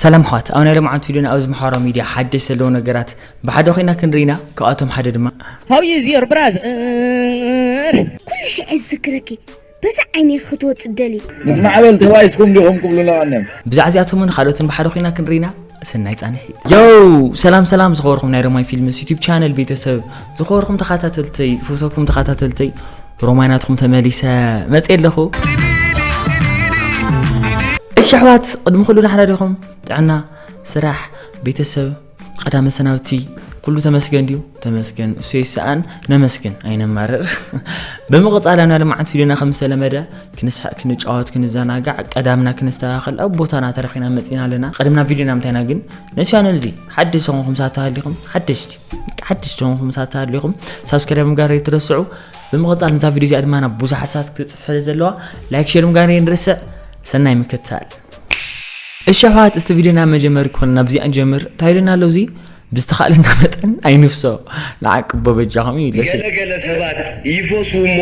ሰላም ኣሕዋት፣ ኣብ ናይ ሎማዓንቲ ቪድዮና ኣብዚ ማሕበራዊ ሚድያ ሓደሽ ዘለዉ ነገራት ብሓደ ኮይና ክንርኢና፣ ካብኣቶም ሓደ ድማ How is your brother? ኩሉ ሽዐ ዝዝክረኪ በዛ ዓይኒ ክትወፅ ደሊ። ምስ ማዕበል ተባኢስኩም ዲኹም ክብሉና ቀንዮም። ብዛዕባ እዚኣቶምን ካልኦትን ብሓደ ኮይና ክንርኢና፣ ሰናይ ፃንሒት። ዮው! ሰላም ሰላም ዝኸበርኩም ናይ ሮማይ ፊልምስ ዩቲብ ቻነል ቤተሰብ፣ ዝኸበርኩም ተኸታተልተይ፣ ዝፈትወኩም ተኸታተልተይ፣ ሮማይ ናትኩም ተመሊሰ መፅየ ኣለኹ። እሺ ኣሕዋት፣ ቅድሚ ኩሉ ደሓና ዲኹም? ጥዕና፣ ስራሕ፣ ቤተሰብ፣ ቀዳመ ሰናብቲ ኩሉ ተመስገን ድዩ? ተመስገን፣ እሱ ይሰኣን፣ ነመስግን፣ ኣይነማርር። ብምቕጻል ኣብ ናይ ሎማዓንቲ ቪድዮና ከም ዝተለመደ ክንስሕቕ፣ ክንጫወት፣ ክንዘናጋዕ፣ ቀዳምና ክንስተኻኸል ኣብ ቦታና ተረኺና መጺና ኣለና። ቅድምና ቪድዮና ምንታይና ግን ነዚ ቻነል እዚ ሓደሽ ዝኾንኩም ሰባት ተሃሊኹም፣ ሓደሽቲ፣ ሓደሽቲ ዝኾንኩም ሰባት ተሃሊኹም ሳብስክራይብ ምግባር ኣይትረስዑ። ብምቕጻል ነዛ ቪድዮ እዚኣ ድማ ናብ ብዙሓት ሰባት ክትበጽሕ ስለ ዘለዋ ላይክ፣ ሼር ምግባር ኣይንርስዕ። ሰናይ ምክትታል። እሺ ኣሕዋት፣ እስቲ ቪድዮና መጀመሪ ክኾን ናብዚኣ ንጀምር። እንታይ ኢሉና ኣሎ እዚ? ብዝተኻእለና መጠን ኣይንፍሶ፣ ንዓቅቦ በጃኹም እዩ። ደስ ገለ ገለ ሰባት ይፈስዉ እሞ፣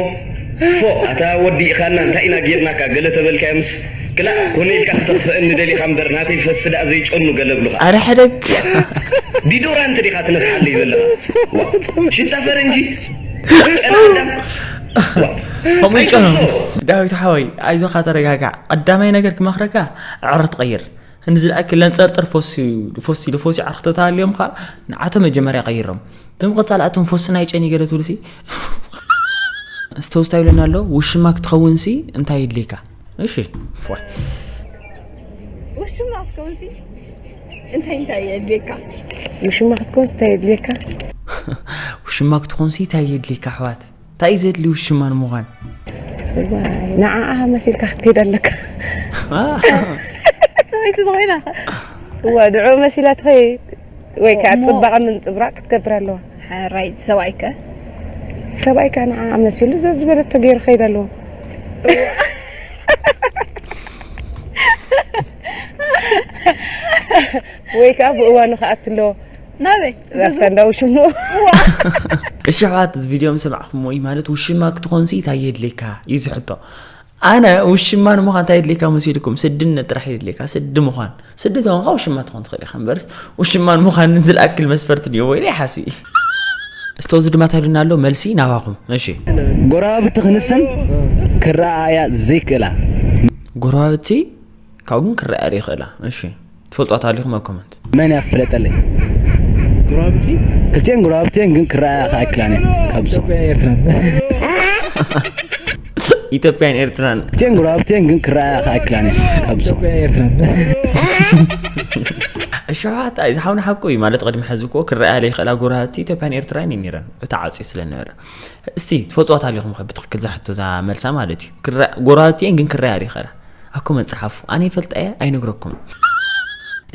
ፎእ ኣታ ወዲእኻና እንታይ ኢና ጌርናካ ገለ ተበልካዮምስ፣ ክላእ ኮነ ኢልካ ክተኽፍአኒ ደሊኻ እምበር ናተይ ፈሲ ደኣ ዘይጨኑ ገለ ብሉኻ። ኣረ ሕደግ። ዲዶራንት ዲኻ ትነፍሓለይ ዘለኻ? ዋ፣ ሽታ ፈረንጂ። ጨና ኣዳም። ዋ፣ ከምኡ ይጨኑ። ኣይትፍሶ። ዳዊት ሓወይ፣ ኣይዞኻ ተረጋጋዕ። ቀዳማይ ነገር ክመኽረካ ኣዕርት ቀይር። ንዝለኣክል ለንጸርጥር ፎሲ ፎሲ ፎሲ ዓርክተታ ኣልዮም ኸኣ ንዓቶም መጀመርያ ቀይሮም። ብምቕጻል ኣቶም ፎስና ይጨኒ ገለ ትብሉሲ። እስቶስታ ይብለና ኣሎ፣ ውሽማ ክትኸውንሲ እንታይ ይድልየካ? እሺ። ፎይ። ውሽማ ክትከውንሲ እንታይ እንታይ የድልየካ? ውሽማ ክትከውንሲ እንታይ የድልየካ? ውሽማ ክትኾንሲ እንታይ የድልየካ ኣሕዋት? እንታይ እዩ ዘድሊ ውሽማ ንምዃን? ዋይ፣ ንዓኣ መሲልካ ክትከይድ ኣለካ። ሰበይቲ ዝኾይና ኸ? እዋ፣ ንዕኡ መሲላ ትኸይድ። ወይ ከዓ እሞ- ጽባቐ ምንጽብራቕ ክትገብር ኣለዋ። ሕራይ፣ ሰብኣይከ? ሰብኣይካ ንዓኣ መሲሉ ዘዝበለቶ ገይሩ ክኸይድ ኣለዎ። ወይ ከዓ ብእዋኑ ክኣት ኣለዎ። ናበይ? ራስካ እንዳውሽሙ። እሺ ኣሕዋት፣ እዚ ቪድዮ ምስ ሰማዕኩሞ እዩ ማለት ውሽማ ክትኾንሲ እንታይ የድልየካ እዩ ዝሕቶ። ኣነ ውሽማ ንምዃን እንታይ የድልየካ መሲልኩም? ስድነት ጥራሕ የድልየካ፣ ስዲ ምዃን። ስዲ ተኾንካ ውሽማ ትኾን ትኽእል ኢኻ እምበርስ ውሽማ ንምዃን ዝለኣክል መስፈርት ድዮ ወይ ይሓስብ እዩ። እስቲ እዚ ድማ እንታይ ኢሉና ኣሎ? መልሲ ናባኹም። እሺ። ጎረባብቲ ክንስን ክረኣያ ዘይክእላ። ጎረባብቲ ካብኡ ግን ክረኣያ ዘይክእላ። እሺ። ትፈልጧት ኣለኹም ኣብ ኮመንት። መን እያ ክፍለጠለይ? ጎረባብቲ? ክልቲኤን ጎረባብቲኤን ግን ክረኣያ ከኣይክላን እየን። ካብ ብስኹም። ኢትዮጵያን ኤርትራን። ኢትዮጵያን ኤርትራን። ክልቲኤን ጎረባብቲኤን ግን ክረኣያ ከኣይክላን እየን። ካብ ብስኹም። ኢትዮጵያን ኤርትራን። እሺ፣ ኣሕዋት፣ እዚ ሓውና ሓቁ እዩ። ማለት፣ ቅድሚ ሕዚ እኮ ክረኣያ ዘይክእላ ጎረባብቲ ኢትዮጵያን ኤርትራን እየን ነይረን። እታ ዓጽዩ ስለ ነበረ። እስቲ ትፈልጥዋ ኣለኹም ከ ብትኽክል እዛ ሕቶ እዛ መልሳ ማለት እዩ። ክረ-፣ ጎረባብቲ እየን ግን ክረኣያ ዘይክእላ። ኣብ ኮመንት ጸሓፉ። ኣነ ይፈልጣ እየ፣ ኣይነግረኩም።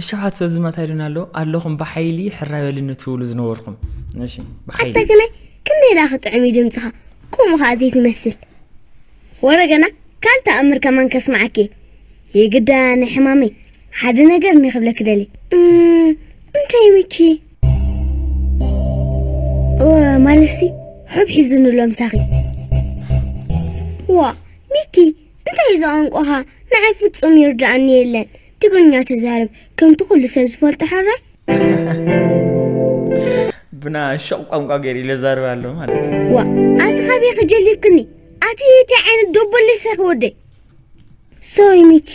እሺ፣ ኣሕዋት፣ ስለዚ መታ ኢሉና ኣሎ፣ ኣለኹም ብሓይሊ ሕራይ በልኒ ትብሉ ዝነበርኩም። እሺ፣ ብሓይሊ። ኣታ ግናይ ክንደይ ደኣ ክጥዕም እዩ ድምጽኻ፣ ከምኡ ኸኣ ዘይትመስል። ወረ ገና ካልእ ተኣምር ከማን ከስምዓኪ እየ። የግዳ ናይ ሕማመይ ሓደ ነገር እኒ ክብለኪ ደልየ። እም፣ እንታይ ሚኪ? እወ፣ ማለትሲ፣ ሑብ ሒዙኒ ኣሎ ምሳኺ። ዋ፣ ሚኪ፣ እንታይ እዩ እዚ ቋንቋኻ? ንዓይ ፍጹም ይርድኣኒ የለን። ትግርኛ ተዛረብ፣ ከምቲ ኩሉ ሰብ ዝፈልጦ ሕራይ። ብና ሸቕ ቋንቋ ገይሩ ኢለ ዛረብ ኣሎ ማለት እዩ። ዋ፣ ኣቲ ካበይ ክጀሊብክኒ? ኣቲ እንታይ ዓይነት ደቦል ኢኺ ወደይ? ሶሪ ሚኪ፣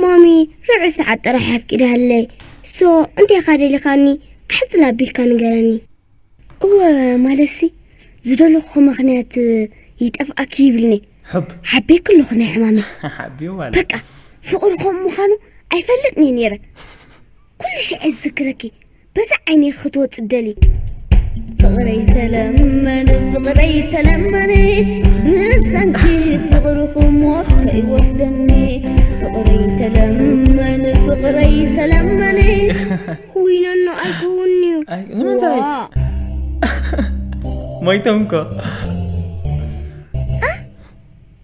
ማሚ ርብዒ ሰዓት ጥራሕ ኣፍቂዳለይ። ሶ፣ እንታይ ኢኻ ደሊኻኒ? ኣሕጽር ኣቢልካ ንገረኒ። እወ፣ ማለትሲ፣ ዝደለኹ ምኽንያት ይጠፍኣኪ ይብልኒ። ሕብ። ሓቤኪ ኣለኹ ናይ ሕማመይ። ሓብዮ ማለት። በቃ፣ ፍቕሪ ከምኡ ምዃኑ ኣይፈልጥን እየ ነይረ። ኩሉ ሽዐ ዝዝክረኪ፣ በዛ ዓይነይ ክትወጽእ ደሊ። ፍቕረይ ተለመን፣ ፍቕረይ ተለመን፣ ብሰንኪ ፍቕርኹም ሞት ከይወስደኒ። ፍቕረይ ተለመን፣ ፍቕረይ ተለመን፣ ህዊነኖ ኣይከውንን'ዩ። ኣይ፣ ንምንታይ? ዋ። ሞይቶም እኮ። እ?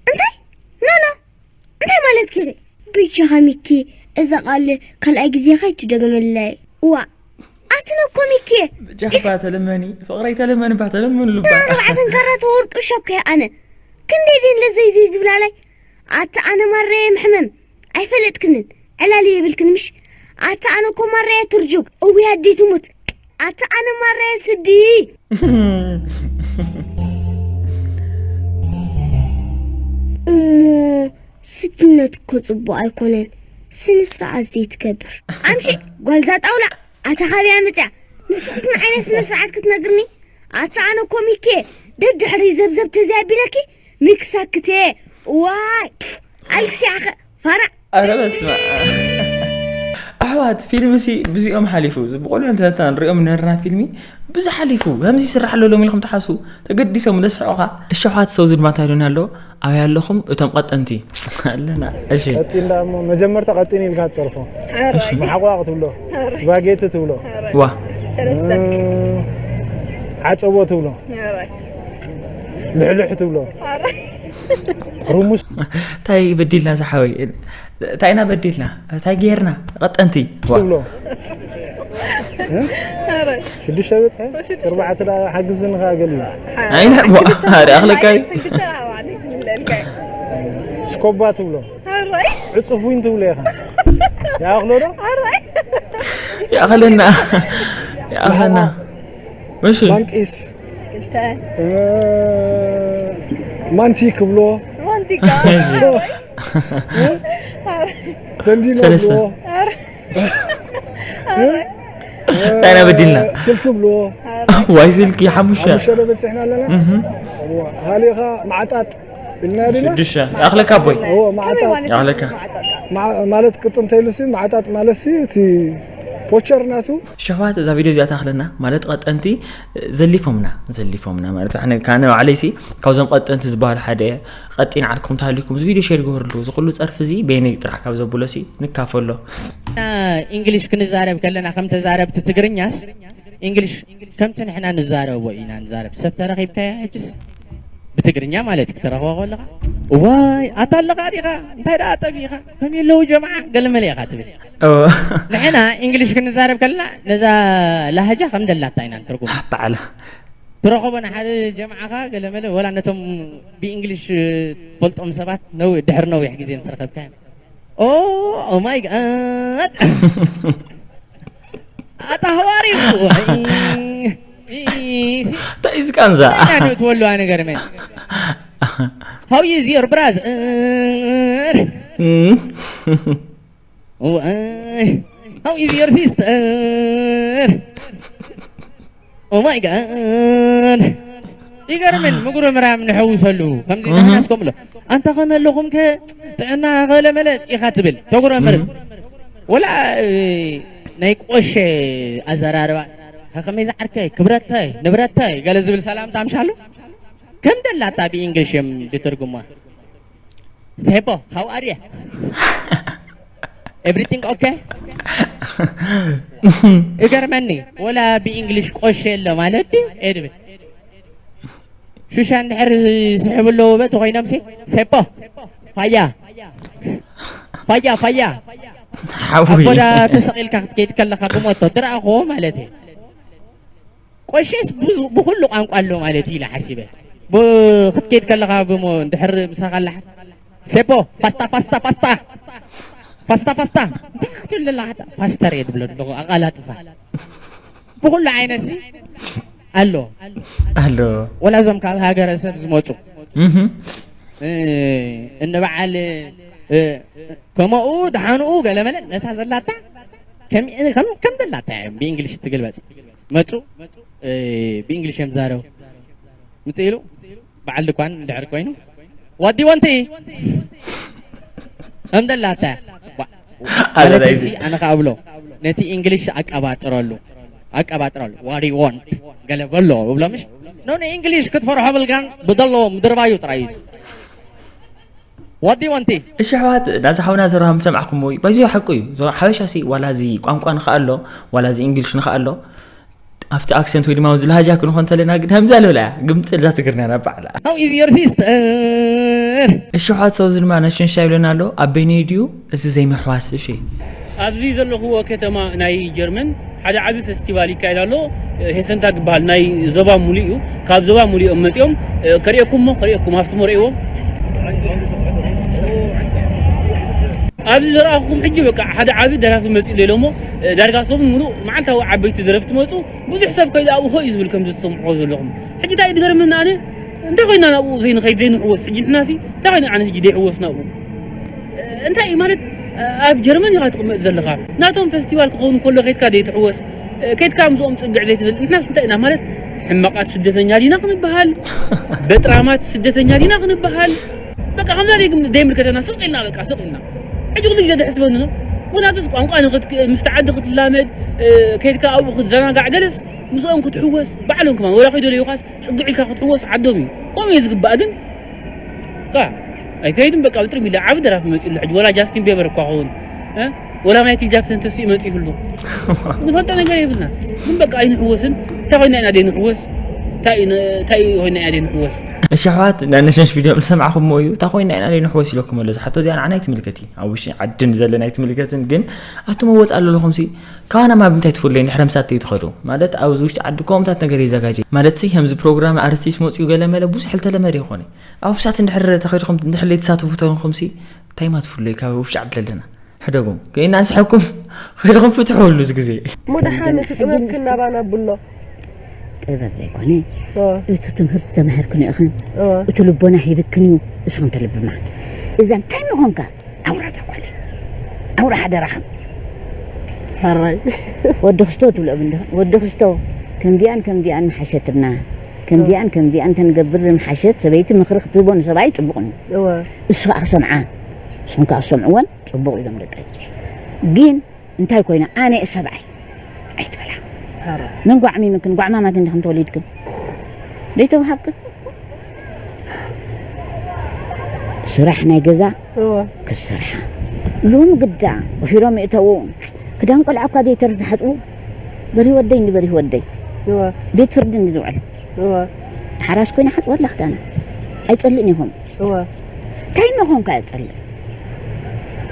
እንታይ? ኖ፣ ኖ። እንታይ ማለትኪ ኢኺ? ብጃኻ ሚኪ፣ እዛ ቃል ካልኣይ ግዜኻ ኣይትደግመለይ። ዋ፣ ኣቲ ነኮ ሚኪ። ብጃኻ እባ ተለመኒ፣ ፍቕረይ ተለመኒ እባ፣ ተለመንሉ እባ። ኣርባዕተን ካራት ወርቂ ሸኮ እየ ኣነ። ክንደይ ድየን ለዘይ ዘይ ዝብላላይ? ኣቲ ኣነ ማረየ ምሕመም። ኣይፈለጥክንን። ዕላል የብልክን ምሽ? ኣታ ኣነ እኮ ማራየ ትርጁግ። እውይ ኣዲ ትሙት። ኣታ ኣነ ማራየ ስዲ። እሞ ስድነት እኮ ጽቡቕ ኣይኮነን። ስነ ስርዓት ዘይትገብር። ኣምሺ ጓልዛ ጣውላ። ኣታ ካበይ ኣመጽያ? ንስኽስ ንዓይነ ስነ ስርዓት ክትነግርኒ? ኣታ ኣነ እኮ ሚኬ ደድሕሪ ዘብዘብ ተዘይ ኣቢለኪ ሚክሳክቴ። ዋይ ኣልክስያ ኸ ፋራ። ኣረ በስመ ኣብ። ኣሕዋት ፊልምሲ ብዚኦም ሓሊፉ። እዚ ብቆልዑ እንተታ ንሪኦም ነርና ፊልሚ ብዙ ሓሊፉ። ከምዚ ይስራሕ ኣሎ ሎም ኢልኩም ትሓስቡ? ተገዲሶም ደስሕቑኻ። እሺ ኣሕዋት ሰው ዝድማታ ይሉና ኣሎ። ኣበይ ኣለኹም እቶም ቀጠንቲ? ኣለና። እሺ። ቀጢን ደኣ እሞ መጀመርታ ቀጢን ኢልካ ትጸርፎ። እሺ። መሓቋቕ ትብሎ። ስፓጌቲ ትብሎ። ዋ። ሰለስተ። እ፣ ዓጸቦ ትብሎ። ኣረ። ልሕልሕ ትብሎ። ኣረ። ሩሙስ። እንታይ በዲልና ዝሓወይ? እንታይ ኢና በዲልና? እንታይ ጌርና? ቀጠንቲ። ዋ። ትብሎ። እ? ኣረ። ሽዱሽተ በጽሐ? ሽዱሽተ። ኣርባዕተ ደኣ ሓግዝኒ ከኣ ገሊና። ኣይነ-፣ ዋ፣ ክልተ ኣረ ኣኽለካይ። ክልተ ኣባዕኒ ክልለልካ። ስኮባ ትብሎ። ኣራይ። ዕጹፍ ዊን ትብሎ ኢኻ። ይኣኽሎ ዶ? ኣራይ። ይኣኽለና። ይኣኽለና። እሺ። ማንጢስ። ክልተ። እ፣ ማንቲ ክብሎ። ማንቲካ። እሺ። ኣራይ። ተንዲኖ ሰለስተ። ክብሎ። ኣራይ። ኣራይ። እንታይ ኢና በዲልና? ስልኪ ብልዎ። ዋይ ስልኪ ሓሙሽተ። ሓሙሽተ ዶ በፂሕና ኣለና? እህ። እዋ፣ ሃሊኻ ማዕጣጥ ኢልና ዲና? ሽዱሽተ። ይኣኽለካ ኣቦይ? እዎ፣ ማዕጣጥ። ከመይ ማለት ይኣኽለካ። እዩ ማዕጣጥ? ማ-፣ ማለት ቅጥን ተይሉሲ፣ ማዕጣጥ ማለትሲ እቲ ፖቸር ናቱ። ሸፋት እዛ ቪድዮ እዚኣ ትኣኽለና። ማለት ቀጠንቲ ዘሊፎምና፣ ዘሊፎምና። ማለት ኣነ፣ ካነ ባዕለይሲ ካብዞም ቀጠንቲ ዝበሃሉ ሓደ እየ። ቀጢን ዓርክኹም ተሃሊኩም እዚ ቪድዮ ሼር ግበርሉ። እዚ ኩሉ ጸርፊ እዚ በይነይ ጥራሕ ካብ ዘብሎ ሲ ንካፈሎ። ኢንግሊሽ ክንዛረብ ከለና ከም ተዛረብቲ ትግርኛስ፣ ኢንግሊሽ ከምቲ ንሕና ንዛረቦ ኢና ንዛረብ። ሰብ ተረኺብካያ ሕጅስ ብትግርኛ ማለት እዩ ክትረኽቦ ከለኻ፣ "እዋይ፣ ኣታ ኣለኻ ዲኻ? እንታይ ደኣ ጠፊእኻ? ከመይ ኣለዉ ጀምዓ?" ገለ መለ ኢኻ ትብል። ኦ። ንሕና ኢንግሊሽ ክንዛረብ ከለና ነዛ ላህጃ ከም ደላታ ኢና ንትርጉማ። በዓላ። ትረኸቦ ንሓደ ጀምዓኻ ገለ መለ፣ ወላ ነቶም ብኢንግሊሽ ትፈልጦም ሰባት ነዊ-፣ ድሕሪ ነዊሕ ግዜ ምስ ረኸብካዮም፣ "ኦ፣ ኦ ማይ ጋድ!" ኣታ ሃዋሪ እንታይ እዩ እዚ ቃንዛ? ትወልዋ ነገር መን? How is your brother? እም። እዋይ፣ how is your sister? Oh my God! ይገርምን ምጉርምራም ንሕውሰሉ። ከምዚ እህ። ንሕናስ ከምሎ፣ "ኣንታ ከመይ ኣለኹም ከ ጥዕና ከለመለ?" ኢኻ ትብል። ተጉረምርም። እህ። ወላ፣ እ፣ ናይ ቆሸ ኣዘራርባ፣ "ከመይ ዝዓርከይ፣ ክብረተይ፣ ንብረተይ?" ገለ ዝብል ሰላምታ ምሻሉ። ከም ደላታ ብኢንግሊሽ እዮም ዝትርጉማ። ሴቦ፣ how are you? Everything okay? እገርመኒ፣ ወላ ብኢንግሊሽ ቆሸ የለ ማለት ድዩ? እየ ድብል። ሹሻ እንድሕር ዝስሕቡ ኣለዉ በ ተኾይኖም ሲ፣ ሴቦ፣ ፋያ፣ ፋያ፣ ፋያ። ሓዊ። ኣቦዳ ተሰቒልካ ክትከይድ ከለኻ ብሞቶ ትረኣኹዎ ማለት እዩ። ቆሸስ ብዙ-፣ ብኹሉ ቋንቋ ኣሎ ማለት እዩ ኢለ ሓሲበ። ብ-፣ ክትከይድ ከለኻ ብሞ-፣ እንድሕር ምሳኻ ኣላ ሓ-፣ ሴቦ፣ ፋስታ፣ ፋስታ፣ ፋስታ። ፋስታ፣ ፋስታ። እንታይ ክትብል ኣለኻ? ፋስተር እየ ድብሎ ኣለኹ፣ ኣቓላጥፋ። ብኹሉ ዓይነት ሲ ኣሎ። ኣሎ። ወላ እዞም ካብ ሃገረሰብ ዝመጹ። እህ። እ፣ እንበዓል፣ እ፣ ከመኡ ደሓንኡ ገለመለ ነታ ዘላታ ከም፣ ከም፣ ከም ዘላታ እዮም ብእንግሊሽ ትግልበጥ። መጹ፣ እ፣ ብእንግሊሽ እዮም ዝዛረቡ። ምጽእ ኢሉ በዓል ድኳን እንድሕር ኮይኑ፣ "What do you want?" ከም ዘላታ። ዋ-፣ ኣረ ማለት ናይዚ። እዚ ኣነ ከኣ እብሎ፣ ነቲ እንግሊሽ ኣቀባጥረሉ፣ ኣቀባጥረሉ። "What do you want?" ገለ በሎ እብሎ፣ ምሽ? ኖ፣ ንእንግሊሽ ክትፈርሖ ብልጋን ብደሎ ምድርባዩ ጥራይ እዩ። What do you want? እሺ ኣሕዋት፣ ናዚ ሓውና ዘረባ ምስ ሰማዕኩሞ እዩ። ባይዘ ሓቁ እዩ። ዞ-፣ ሓበሻ ሲ ዋላ እዚ ቋንቋ ንኽኣሎ፣ ዋላ እዚ እንግሊሽ ንኽኣሎ፣ ኣብቲ ኣክሰንት ወይ ድማ ኣብዚ ላሃጃ ክንኾን እንተለና ግን ከምዛ ልብላ እያ። ግምጥል እዛ ትግርኛ ናብ ባዕላ። How is your sister? እሺ ኣሕዋት፣ ሰው እዚ ድማ ነሽንሻ ይብለና ኣሎ። ኣበይነይ ድዩ? እዚ ዘይምሕዋስ፣ እሺ። ኣብዚ ዘለኹዎ ከተማ ናይ ጀርመን ሓደ ዓቢ ፈስቲቫል ይካየድ ኣሎ። ሄሰንታግ ይበሃል። ናይ ዞባ ሙሉእ እዩ። ካብ ዞባ ሙሉእ እዮም መጺኦም። ከርእየኩም እሞ፣ ከርእየኩም፣ ሃፍትሞ ርእይዎ። ኣብዚ ዝረኣኹም ሕጂ በቃ ሓደ ዓቢ ደራፊ መጺኡ ኣሎ ኢሎሞ፣ ዳርጋ ሰሙን ሙሉእ መዓልታዊ ዓበይቲ ደረፍቲ መጹ። ብዙሕ ሰብ ከይዱ ኣብኡ ሆይ ዝብል ከም ዝትሰምዕዎ ዘለኹም። ሕጂ እንታይ ድገርመና ኣነ? እንታይ ኮይና ናብኡ ዘይንኸይድ ዘይንሕወስ? ሕጂ ንሕናሲ እንታይ ኮይና ኣነ ሕጂ ዘይሕወስ ናብኡ? እንታይ እዩ ማለት ኣብ ጀርመን ኢኻ ትቕመጥ ዘለኻ። ናቶም ፈስቲቫል ክኸውን ከሎ ከይድካ ዘይትሕወስ? ከይድካ ምስኦም ጽግዕ ዘይትብል? ንሕናስ እንታይ ኢና ማለት ሕማቓት ስደተኛ ዲና ክንበሃል? በጥራማት ስደተኛ ዲና ክንበሃል? በቃ ከምዛ ደይ-፣ ደይምልከተና ስቕ ኢልና በቃ ስቕ ኢልና። ሕጂ ኩሉ ግዜ ዘሕስበኒ ነው። ምክንያቱስ ቋንቋ ንኽትክ-፣ ምስቲ ዓዲ ክትላመድ፣ እ፣ ከይድካ ኣብኡ ክትዘናጋዕ ገለስ ምስኦም ክትሕወስ፣ ባዕሎም ከማን ወላ ከይደለዩኻስ ጽግዕ ኢልካ ክትሕወስ ዓዶም እዩ። ከምኡ እዩ ዝግባእ ግን፣ ካ-፣ ኣይከይድን በቃ ብጥርም ኢለ ዓቢ ደራፊ መጺኡ ኣሎ። ሕጂ ወላ ጃስቲን ቤበር እኳ ኸውን፣ እ፣ ወላ ማይክል ጃክሰን ተሲኡ መጺኡ ኣሎ። ንፈልጦ ነገር የብልና። ግን በቃ ኣይንሕወስን። እንታይ ኮይና ኢና ደይ ንሕወስ? እንታይ ኢና፣ እንታይ ኮይና ኢና ደይ ንሕወስ? እሺ ኣሕዋት፣ ናይ ነሸንሽ ቪድዮ ምስ ሰማዕኹምዎ እዩ፣ "እታ ኮይና ኢና ደይ ንሕወስ?" ኢለኩም ኣሎ። እዚ ሕቶ እዚኣ ንዓና ኣይትምልከት እዩ። ኣብ ውሽጢ ዓዲ ንዘለና ኣይትምልከትን፣ ግን ኣቱም ኣብ ወጻኢ ኣለኹምሲ፣ ካባና ማብ እንታይ ትፍለዩ? እንድሕር ምሳት ትኸዱ? ማለት ኣብዚ ውሽጢ ዓዲ ከምኡታት ነገር ይዘጋጀ። ማለትሲ ከምዚ ፕሮግራም ኣርቲስት መጺኡ ገለ መለ ብዙሕ ልተለመደ ይኾነ። ኣብ ምሳት እንድሕር ተኸድኩም፣ እንድሕር ለይትሳተፉ ተኾንኩምሲ፣ እንታይ ማ ትፍለዩ ካብ ውሽጢ ዓዲ ኣለና? ሕደጉም። ከይና ንስሐኩም ከይድኩም ፍትሑ ሁሉ እዚ ግዜ። እሞ ደሓን እቲ ጥበብ ክናባና ብሎ። ጥበብ ዘይኮነ፣ እወ። እቲ ትምህርቲ ተማሃርክን ኢኽን፣ እወ። እቲ ልቦና ሂብክን እዩ፣ ንስኽን ተልብማ። እዛ እንታይ ምኾንካ? ኣውራ ጓለይ። ኣውራ ሓደራኽን። ሕራይ። ወዲ ክስቶ ትብልኦም እንዲኹም። ወዲ ክስቶ፣ ከምዚኣን ከምዚኣን ምሓሸትና። ከምዚኣን ከምዚኣን ተንገብር ምሓሸት ሰበይቲ ምኽሪ ክትህቦ ንሰብኣይ ጽቡቕ እዩ። እወ። እሱ ከኣ ክሰምዓ፣ ንስኹም ከኣ ክሰምዕወን ጽቡቕ እዩ ዞም ደቀይ። ግን እንታይ ኮይና ኣነ ሰብኣይ ኣይትበላ። ሕራይ። መን ጓዕሚምክን? ጓዕማማት እንዲኹም ተወሊድክን። ዘይተዋሃብክን? ስራሕ ናይ ገዛ እወ። ክስርሓ። ሎሚ ግዳ ወፊሮም ይእተዉ። ክዳን ቆልዓ እኳ ዘይተርፍ ዝሓጥቡ። በሪ ወደይ እንዲ በሪ ወደይ። እወ። ቤት ፍርዲ እንዲ ዝውዕል። እወ። ሓራስ ኮይና ሓፅወላ ክዳና። ኣይፀልእን ኢኹም። እወ። እንታይ እናኾንካ እየ ፀልእ?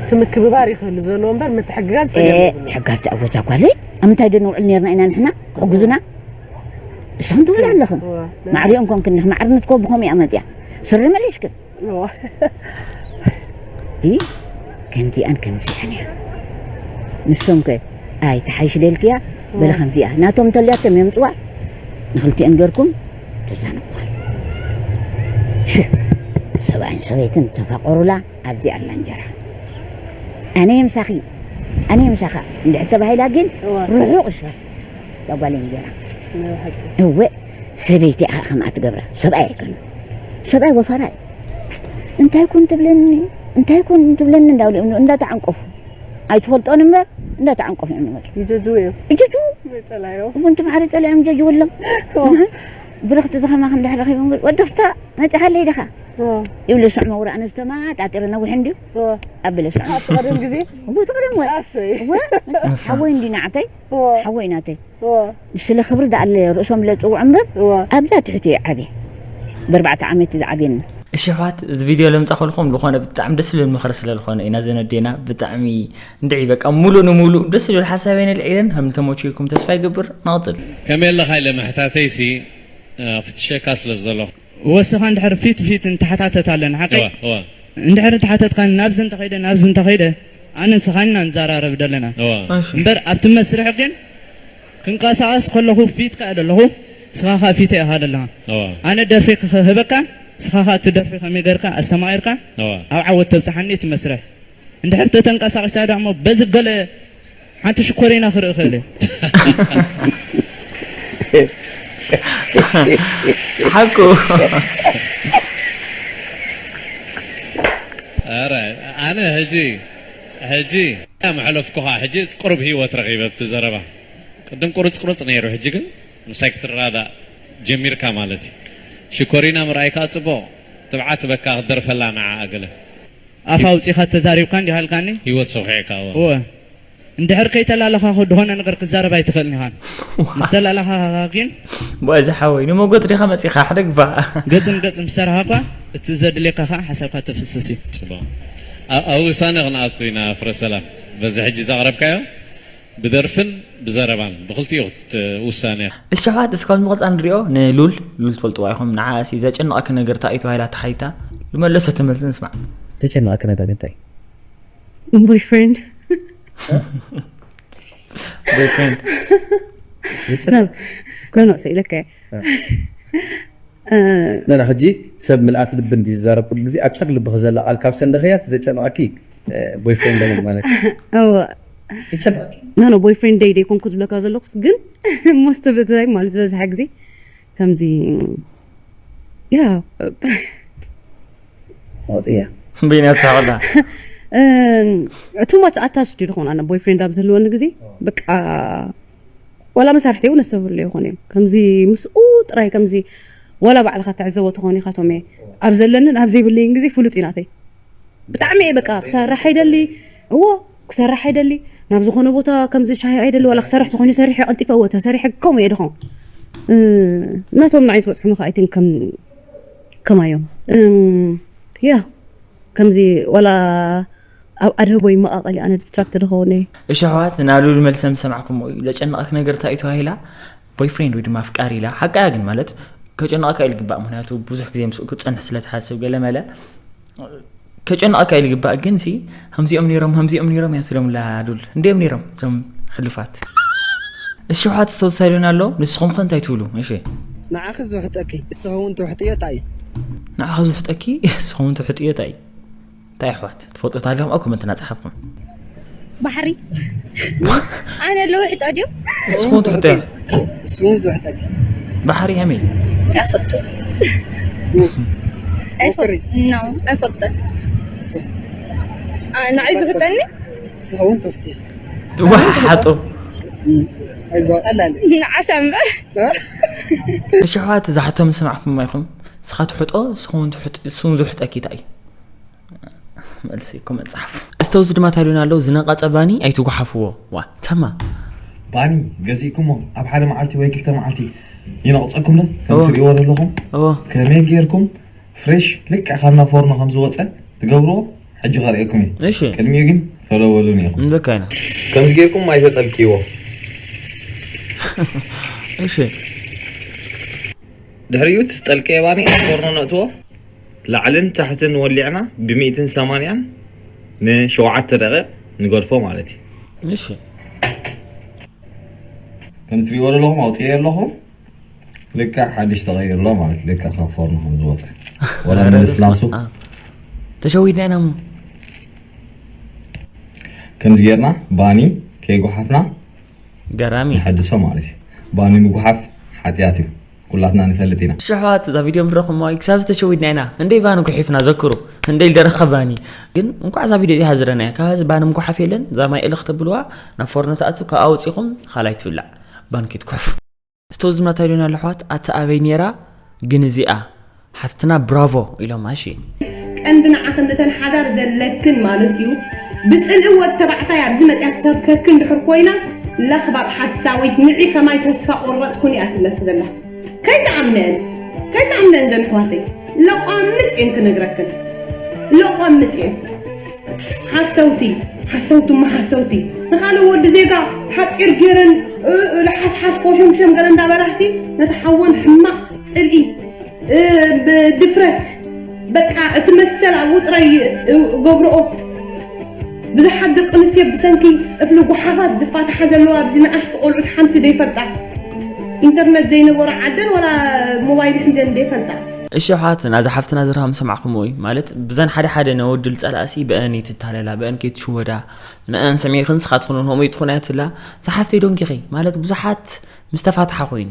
እቲ ምክብባር ይኽእል ዘሎ እምበር ምትሕግጋዝ ጸገም የብሉን። ሕጋዝ ተኣወዛ ጓለይ። ኣብ ምንታይ ዶ ንውዕል ነርና ኢና ንሕና? ክሕግዙና? ንስኹም ትብላ ኣለኽን። እወ። ማዕሪኦም ኮንክን ኢኽን። ማዕርነት ኮ ብኸምኡ እያ መፅያ። ስሪ መሊስክን። እወ። እ? ከምዚኣን ከምዚኣን እያ። ንሶም ከ ኣይ ተሓይሽ ደልክያ? በለ እወ። ከምዚኣ። ናቶም እንተልያቶም የምፅዋ። ንኽልቲአን ገርኩም ተዛንብዋል። ሽሕ ሰብኣይን ሰበይትን ተፋቆሩላ። ኣብዚኣ ኣላ እንጀራ። ኣነ ምሳኺ፣ ኣነ ምሳኻ እንድሕር ተባሂላ ግን እወ። ርሑቕ እሽፋ። እዛ ጓል እንጀራ። ናይ ሓቂ። እወ፣ ሰበይቲ ኢኻ ከምኣ ትገብራ። ሰብኣይ ኣይኮነ። ሰብኣይ ወፈራ እዩ። እንታይ ኮን ትብለኒ? እንታይ ኮን ትብለኒ? እንዳውልኦም እንዳተዓንቀፉ። ኣይትፈልጦን እምበር እንዳተዓንቀፉ እዮም ዝመፁ። ይጀጅው እዮም። ይጀጅው። መጸላዮም። እሞ እንትን ማዕረ ጸላዮም ይጀጅውሎም። እወ። ብርኽቲ ዝኸማኽ እንድሕር ረኺቦም፣ "ወዲ ክስታ መጺኻለይ ዲኻ?" እወ። ይብለ ስዕ መውራ ኣነ ዝተማጣጢረ ነዊሕ እንድዩ። እወ። ኣበለ ስዕ። ኣብ ቀደም ግዜ? እወ፣ እቲ ቀደም ወ-፣ ኣሰይ። እወ፣ ሓወይ እንዲ ንዓተይ፣ እወ። ሓወይ ናተይ። እወ። ስለ ክብሪ ደኣለ ርእሶም ለጽውዑ እምበር፣ እወ። ኣብዛ ትሕቲ እየ ዓብየ። ብኣርባዕተ ዓመት እዩ ዝዓብየኒ። እሺ ኣሕዋት፣ እዚ ቪድዮ ለምጻኹልኩም ዝኾነ ብጣዕሚ ደስ ዝብል ምኽሪ ስለ ዝኾነ ኢና፣ ዘን ኣዴና ብጣዕሚ እንድዒ በቃ ሙሉእ ንሙሉእ ደስ ዝብል ሓሳብ እየን ኣልዒለን። ከም ዝተመችዩኩም ተስፋ ይገብር። ንቕጽል። ከመይ ኣለኻ ኢለ ምሕታተይሲ፣ እ፣ ፍትሸካ ስለ ዝደለኹ። ወስኻ እንድሕር ፊት ፊት እንተሓታተት ኣለና፣ ሓቀይ? እወ፣ እወ። እንድሕር እንተሓተትካኒ ናብዚ እንተኸይደ፣ ናብዚ እንተኸይደ፣ ኣነ ንስኻን ኢና ንዘራረብ ደለና። እወ። እሺ። እምበር ኣብቲ መስርሕ ግን ክንቀሳቐስ ከለኹ ፊትካ እየ ዘለኹ፣ ንስኻ ኸኣ ፊተይ ኢኻ ዘለኻ። እወ። ኣነ ደርፊ ክህበካ፣ ንስኻ ኸኣ እቲ ደርፊ ከመይ ጌርካ ኣስተማቒርካ እወ። ኣብ ዓወት ተብጽሓኒ እቲ መስርሕ። እንድሕር ተተንቀሳቒሳ ደኣ እሞ በዚ ገለ ሓንቲ ሽኮሪና ክርኢ እኽእል እየ። ሓቁ። ኧረ፣ ኣነ ሕጂ፣ ሕጂ መሕለፍኩኻ፣ ሕጂ ቁሩብ ህይወት ረኺበ ኣብቲ ዘረባ። ቅድም ቁርጽ ቁርጽ ነይሩ፣ ሕጂ ግን ምሳይ ክትረዳዳእ ጀሚርካ ማለት እዩ። ሽኮሪና ምርኣይ ከኣ ጽቡቕ፣ ትብዓት በካ ክትደርፈላ ንዓኣ ገለ። ኣፍ ኣውጺኻ ተዛሪብካ እንዲኻ ኢልካኒ? ህይወት ሰኺዕካ፣ እወ። እወ። እንድሕር ከይተላለኻኹ ዝኾነ ነገር ክዛረብ ኣይትኽእልን ኢኻ። ምስ ተላለኻኻ ግን ብኣይ ዝሓወይ፣ ንሞጎት ዲኻ መጺኻ? ሕደግባ። ገጽ ንገጽ ምስ ሰራኻ እኳ፣ እቲ ዘድልየካ ኸኣ ሓሳብካ ተፍስስ እዩ። ጽቡቕ። ኣ-፣ ኣብ ውሳነ ክንኣቱ ኢና ፍረ ሰላም። በዚ ሕጂ ዘቕረብካዮ፣ ብደርፍን ብዘረባን፣ ብኽልቲኡ ክት-፣ ውሳነ። እሺ፣ ኣሕዋት፣ እስካብ ዝመቐጻ ንሪኦ ንሉል፣ ሉል ትፈልጥዋ ኢኹም። ንዓኣ እሲ ዘጨንቐኪ ነገር እንታይ እዩ ተባሂላ ተሓቲታ፣ ዝመለሰቶ መልሲ ንስማዕ። ዘጨንቐኪ ነገር እንታይ? boyfriend boyfriend no ኮኖ ስኢለከ ነና ሕጂ ሰብ ምልኣት ልቢ እንዲ ዝዛረብ ኩሉ ግዜ ኣብ ጨር ልብኺ ዘላ ቃል ካብ ሰንደኽያ ዘጨንቐኪ boyfriend ማለት እዎ ይጨንቐኪ no no boyfriend ደይ ደይኮንኩ ዝብለካ ዘለኩስ ግን most of the time ማለት ዝበዝሓ ግዜ ከምዚ ያ ወፅያ በይና ትሳቐላ too much attached ይኸውን ኣነ boyfriend ኣብ ዝህልወኒ ግዜ በቃ ዋላ መሳርሕቲ እውን ኣስተብህሉ ይኾን እዮም ከምዚ ምስኡ ጥራይ ከምዚ ዋላ ባዕልካ ትዕዘቦ ትኾን ኢካ ቶም ኣብ ዘለንን ኣብ ዘይብለይን ግዜ ፍሉጥ እዩ ናተይ ብጣዕሚ እየ በቃ ክሰርሕ ኣይደሊ እዎ ክሰርሕ ኣይደሊ ናብ ዝኾነ ቦታ ከምዚ ሻሂ ኣይደሊ ዋላ ክሰርሕ ተኾይኑ ሰሪሐ ቀልጢፈ እዎ ተሰሪሐ ከምኡ እየ ድኾን ናቶም ንዓይ ዝበፅሑኒ ከዓ ኣይትን ከም ከማዮም ያ ከምዚ ዋላ ኣብ ኣድህቦ ይመቃቀል ኣነ distract ድኸውን እየ እሺ ኣሕዋት ናሉል መልሰ ምስ ሰማዕኩሞ እዩ ለጨነቐክ ነገር እንታይ እዩ ተባሂላ boyfriend ወይ ድማ ኣፍቃሪ ኢላ ሓቃያ ግን ማለት ከጨነቐካ እዩ ልግባእ ምክንያቱ ብዙሕ ግዜ ምስኡ ክፀንሕ ስለ ትሓስብ ገለ መለ ከጨነቐካ እዩ ልግባእ ግን ሲ ከምዚኦም ነይሮም ከምዚኦም ነይሮም እያ ትብሎም ላሉል እንዲኦም ነይሮም እዞም ሕሉፋት እሺ ኣሕዋት ዝተወሳሉን ኣሎ ንስኹም ከ እንታይ ትብሉ እሺ ንዓኺ ዝውሕጠኪ እስኺ እውን ትውሕጥዮ እንታይ እዩ ንዓኻ ዝውሕጠኪ እስኹም ትውሕጥዮ እንታይ እዩ እንታይ ኣሕዋት ትፈልጡ ኣለኹም ኣብ ኮመንት ናፅሓፍኩም ባሕሪ ኣነ ኣለዉ ሕጦ ድዮም እስኹም ትውሕጥዮ እሱ እውን ዝውሕጠኪ ባሕሪ ከመይ ኣይፈልጡ ሞክሪ no ኣይፈልጠን ንዓይ ዝውሕጠኒ እስኺ እውን ትውሕጥዮ ዋሕ ሓጡ ኣይዞ ቀላል እዩ ንዓሳ እምበር እሺ ኣሕዋት እዛ ሕቶ ምስ ሰማዕኩም ኢኹም ንስኻ ትውሕጦ ንስኹም እውን ትውሕጥ- ንሱ እውን ዝውሕጠኪ እንታይ እዩ መልሲ ኮመንት ፃሓፉ እስተ እዚ ድማ ታዲዮን ኣለዉ ዝነቐፀ ባኒ ኣይትጓሓፍዎ ዋ ተማ ባኒ ገዚእኩሞ ኣብ ሓደ መዓልቲ ወይ ክልተ መዓልቲ ይነቕፀኩም ዶ ከም እዎ። ትሪእዎ ዘለኹም እዎ ከመይ ጌርኩም ፍሬሽ ልክዕ ካብ ናብ ፎርኖ ከም ዝወፀ ትገብርዎ ሕጂ ከርእየኩም እዩ እሺ ቅድሚኡ ግን ፈለወሉን ኢኹም ንበካ ኢና ከምዚ ጌርኩም ማይ ተጠልቅይዎ እሺ ድሕሪኡ እቲ ዝጠልቀየ ባኒ ኣብ ፎርኖ ነእትዎ ላዕልን ታሕትን ወሊዕና ብሚእትን ሰማንያን ንሸውዓተ ደቂቕ ንገድፎ ማለት እዩ እሺ ከም ትሪእዎ ዘለኹም ኣውፅኤ ኣለኹም ልክዕ ሓድሽ ተቐይሩ ኣሎ ማለት ልክዕ ካብ ፎርኖ ከም ዝወፀ ወላ ኧረ ምልስላሱ በስመ ኣብ። ተሸዊድና ኢና እሞ ከምዚ ጌርና ባኒ ከይጓሓፍና ገራሚ ንሐድሶ ማለት እዩ ባኒ ምጉሓፍ ሓጢኣት እዩ ኩላትና ንፈልጥ ኢና ሽሕዋት እዛ ቪድዮ ምረኹም ወይ ክሳብ ዝተሸዊድና ኢና እንደይ ባኒ ጉሒፍና ዘክሩ እንደይ ደረኸ ባኒ ግን እንኳዕ እዛ ቪድዮ እዚኣ ዝረናያ ካብ እዚ ባኒ ምጉሓፍ የለን እዛ ማይ እልኽ ተብልዋ ናብ ፎርኖ ተኣቱ ካብ ኣውፂኹም ካልኣይ ትብላዕ ባኒ ከይትኩሕፉ እስቶ ዝምና እንታይ ዶና ኣለሕዋት ኣታ ኣበይ ነይራ ግን እዚኣ ሓፍትና ብራቮ ኢሎም ኣሺ ቀንዲ ንዓኽን ነተን ሓዳር ዘለክን ማለት እዩ ብፅልኢ ወድ ተባዕታይ ኣብዚ መፅያ ትሰብከክን ድሕር ኮይና ለኽባጥ ሓሳዊት ንዒ ከማይ ተስፋ ቆረፅኩን እያ ትብለኪ ዘላ ከይትኣምነን ከይትኣምነን ዘን ኣሕዋተይ ለቋምፅ እየን ክነግረክን ለቋምፅ እየን ሓሰውቲ ሓሰውቲ እማ ሓሰውቲ ንኻልእ ወዲ ዜጋ ሓፂር ገይረን ለሓስሓስ ኮሸምሸም ገለ እንዳበላሲ ነቲ ሓወን ሕማቕ ፅልኢ ብድፍረት በቃ እቲ መሰል ኣብኡ ጥራይ ገብርኦ ብዙሓት ደቂ ኣንስትዮ ብሰንኪ እፍሊ ጓሓፋት ዝፋትሓ ዘለዋ ኣብዚ ንኣሽቱ ቆልዑት ሓንቲ ደይፈልጣ ኢንተርነት ዘይነበሮ ዓደን ወላ ሞባይል ሒዘን ደይፈልጣ እሺ ኣሕዋት ናዛ ሓፍትና ዝረሃ ምሰማዕኩምዎ እዩ ማለት ብዘን ሓደ ሓደ ነወድል ጸላእሲ ብአን ትታለላ ብአን ከይትሽወዳ ንአን ሰሚዕኽን ስኻትኹን ንሆሞ ይትኹን ኣያ ትላ ዝሓፍተይ ዶንኪኺ ማለት ብዙሓት ምስ ተፋትሓ ኮይኑ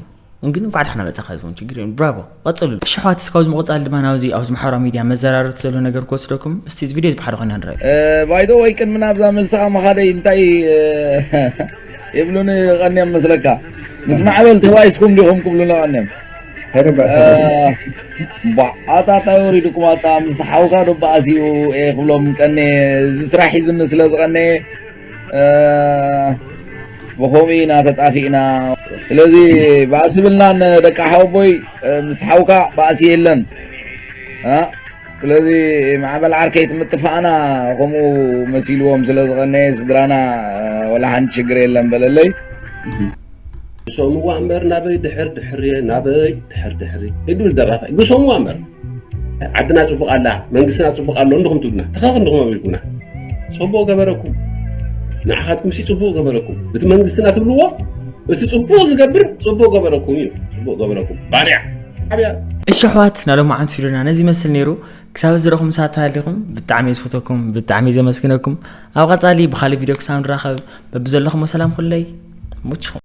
ግን እንኳዕ ደሕና መጻኻ ዝውን ችግር የለን ብራቮ ቀጽሉ እሺ ኣሕዋት እስካብ ዝምቕጻል ድማ ናብዚ ኣብዚ ማሕበራዊ ሚድያ መዘራረብቲ ዘሎ ነገር ክወስደኩም እስቲ እዚ ቪድዮ እዚ ብሓደ ኮይና ንረኣዩ ባይዶ ወይ ቅድሚ ናብዛ መልስኻ ምኻደይ እንታይ ይብሉኒ ቀንዮም መስለካ ምስ ማዕበል ተባኢስኩም ዲኹም ክብሉኒ ቀንዮም ኣታ ታይ ወሪድኩም ኣታ ምስ ሓውካ ዶ በኣሲኡ እየ ክብሎም ቀኒ እዚ ስራሕ ሒዙኒ ስለ ዝቐነየ ብኸምኡ ኢና ተጣፊእና ስለዚ ባእሲ ብልና ደቂ ሓወቦይ ምስ ሓውካ ባእሲ የለን ስለዚ ማዕበል ዓርከይ ትምጥፋእና ከምኡ መሲልዎም ስለ ዝቐነየ ስድራና ወላ ሓንቲ ሽግር የለን በለለይ ግሶምዋ እምበር ናበይ ድሕር ድሕር እየ ናበይ ድሕር ድሕር እየ ይብል ደራፋይ ግሶምዋ እምበር ዓድና ፅቡቅ ኣላ መንግስትና ፅቡቅ ኣሎ እንድኹም ትብሉና ተኻኽ እንድኹም ኣቢልኩምና ጽቡቕ ገበረኩም። ንዓኻትኩም ሲ ጽቡቕ ገበረኩም። እቲ መንግስትና ትብልዎ እቲ ጽቡቕ ዝገብር ጽቡቕ ገበረኩም እዩ። ጽቡቕ ገበረኩም። ባርያ ዓብያ እሺ ኣሕዋት፣ ናይ ሎማዓንቲ ቪድዮና ነዚ ይመስል ነይሩ። ክሳብ ዝረኹም ሳት ሃሊኹም ብጣዕሚ እየ ዝፈተኩም፣ ብጣዕሚ እየ ዘመስግነኩም። ኣብ ቀጻሊ ብኻልእ ቪድዮ ክሳብ ንራኸብ በብዘለኹም ሰላም ኩለይ ሙችኹም።